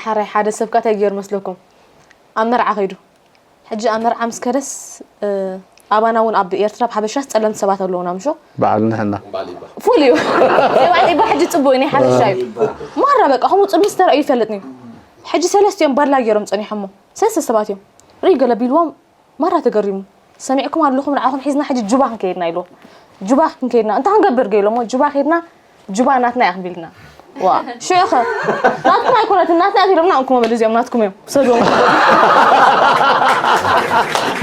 ሓራይ ሓደ ሰብ ከ እንታይ ገይሩ መስለኩም? ኣብ መርዓ ከይዱ። ሕጂ ኣብ መርዓ ምስ ከደስ፣ እ፣ ኣባና እውን ኣብ ኤርትራ፣ ኣብ ሓበሻስ ጸለምቲ ሰባት ኣለዉና፣ ምሾ? በዓል ንሕና። ፉል እዩ። ጸባይ ኢባ ሕጂ ጽቡቅ እዩ፣ ናይ ሓበሻ እዩ። ማራ በቃ ከምኡ ጽልምስ ተራእዩ ይፈልጥኒ። ሕጂ ሰለስቲኦም ባድላ ገይሮም ጸኒሖሞ። ሰለስተ ሰባት እዮም። ሪእ ገለ ቢልዎም፣ ማራ ተገሪሙ። ሰሚዕኩም ኣለኹም፣ ንዓኹም ሒዝና ሕጂ ጁባ ክንከይድና ኢልዎም። ጁባ ክንከይድና፣ እንታይ ክንገብር ገ ኢሎሞ፣ ጁባ ከይድና፣ ጁባ ናትና እያ ክንብል ኢልና። ዋ፣ ሽዑ ኸ ናትኩም ኣይኮነትን፣ ናትና እያ ኢሎምና፣ እንኩሞ በሉ እዚኦም ናትኩም እዮም፣ ውሰድዎም።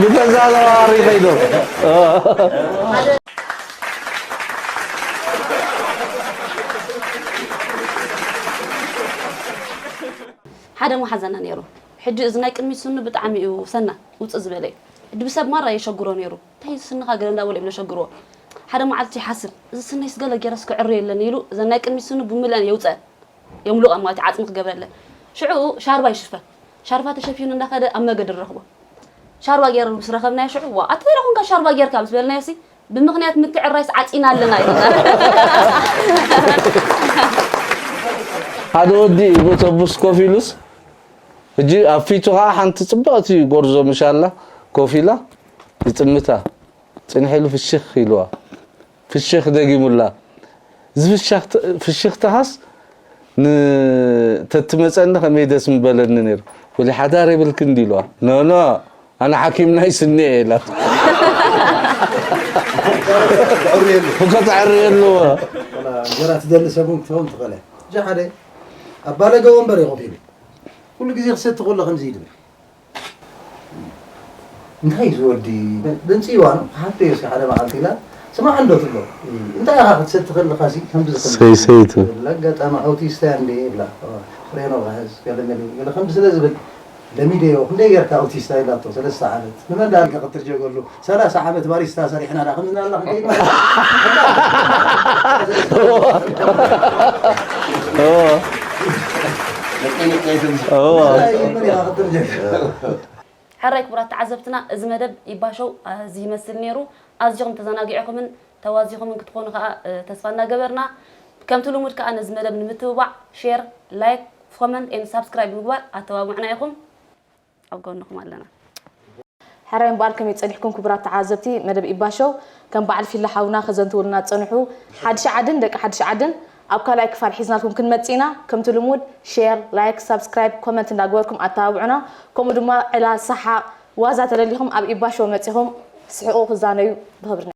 ብተዘዋዋሪ ከይዶም። ሓደ መሓዛና ነይሩ። ሕጂ እዚ ናይ ቅድሚት ስኑ ብጣዕሚ እዩ ሰና ውፅእ ዝበለ እዩ። ሕጂ ብሰብ ማራ የሸግሮ ነይሩ። እንታይ እዚ ስንኻ ገለ እንዳበሉ እዮም ዘሸግርዎ። ሓደ መዓልቲ ይሓስብ፣ እዚ ስነይስ ገለ ገይረስ ክዕርዮ የለን ኢሉ እዘን ናይ ቅድሚት ስኑ ብምልአን የውፀአን። የምልቐን ማለት እዩ፣ ዓፅሚ ክገብረለን። ሽዑ ሻርባ ይሽፈን። ሻርባ ተሸፊኑ እንዳኸደ ኣብ መገዲ ንረኽቦ። ሻርባ ገይሩ ምስ ረኸብናዮ ሽዑ፣ ዋ፣ ኣቲ እንታይ ደኣ ኮንካ ሻርባ ጌርካ ምስ በልናዮ ሲ፣ ብምኽንያት ምትዕርራይስ ዓፂና ኣለና ኢሉና። ሓደ ወዲ እዩ ብኣውቶቡስ ኮፍ ኢሉስ፣ ሕጂ ኣብ ፊቱ ኸዓ ሓንቲ ጽብቕቲ ጎርዞ ምሻላ ኮፍ ኢላ ይጥምታ። ጽንሕ ኢሉ ፍሽኽ ኢልዋ። ፍሽኽ ደጊሙላ። እዚ ፍሽኽት-፣ ፍሽኽታኻስ ን-፣ ተትመጸኒ ከመይ ደስ ምበለኒ ነይሩ። ወሊ ሓዳር የብልክን ድዩ ኢልዋ። ኖ፣ ኖ፣ ኣነ ሓኪም ናይ ስኒ እየ ኢላቶ። እኮ ተዕርየሉ። ወላ እንጀራ ትደሊ ሰብ እውን ክትኸውን ትኽእል እያ። ሕጂ ሓደ ኣብ ባለገ ወንበር እዩ ኮፍ ኢሉ። ኩሉ ግዜ ክሰቲ ከሎ ከምዚ እዩ ዝብል። እንታይ እዩ ዝወዲ? ድምፂ ይዋኖ፣ ክሓቶ እዩ እስኪ ሓደ መዓልቲ ኢላ፣ ስማዕ እንዶ ትብሎ። እንታይ ኢኻ ክትሰቲ ከለኻሲ ከምዚ ከምዚ ሰይሰይ ትብል። ትብል። ኣጋጣሚ ኣውቲስታ እያ እንዴ ይብላ። ፍሬኖ ክሕዝ፣ ገለ መለ፣ ገለ ከምዚ ስለ ዝብል፣ ለሚደዮ፣ ክንደይ ጌርካ ኣውቲስታ ኢላቶ፣ ሰለስተ ዓመት። ንመን ደኣ ኢልካ ክትርጀገሉ? ሰላሳ ዓመት ባሪስታ ሰሪሕና ደኣ፣ ከምዚ እናበልና ክንከይድ ማለት እዩ። እንታይ መን ኢኻ ክትርጀግ? ሕራይ ክቡራት ተዓዘብትና፣ እዚ መደብ ኢባ ሾው እዚ ይመስል ነይሩ። ኣዚኹም ተዘናጊዕኹምን ተዋዚኹምን ክትኾኑ ከኣ፣ እ፣ ተስፋ እናገበርና፣ ከምቲ ልሙድ ከኣ ነዚ መደብ ንምትብባዕ ሼር፣ ላይክ፣ ኮመንት ኤንድ ሳብስክራይብ ምግባር ኣተባብዑና ኢኹም። ኣብ ጎንኹም ኣለና። ሕራይ እምበኣር ከመይ ጸኒሕኩም ክቡራት ተዓዘብቲ መደብ ኢባ ሾው? ከም በዓል ፊላ ሓውና ከዘንትውልና ዝጸንሑ ሓድሽ ዓድን ደቂ ሓድሽ ዓድን ኣብ ካልኣይ ክፋል ሒዝናልኩም ክንመጽእ ኢና። ከምቲ ልሙድ ሼር፣ ላይክ፣ ሳብስክራይብ፣ ኮመንት እንዳገበርኩም ኣተባብዑና። ከምኡ ድማ ዕላል፣ ሰሓቕ፣ ዋዛ ተደሊኹም ኣብ ኢባ ሾው መጺኹም ስሕቑ ክዛነዩ ብኽብሪ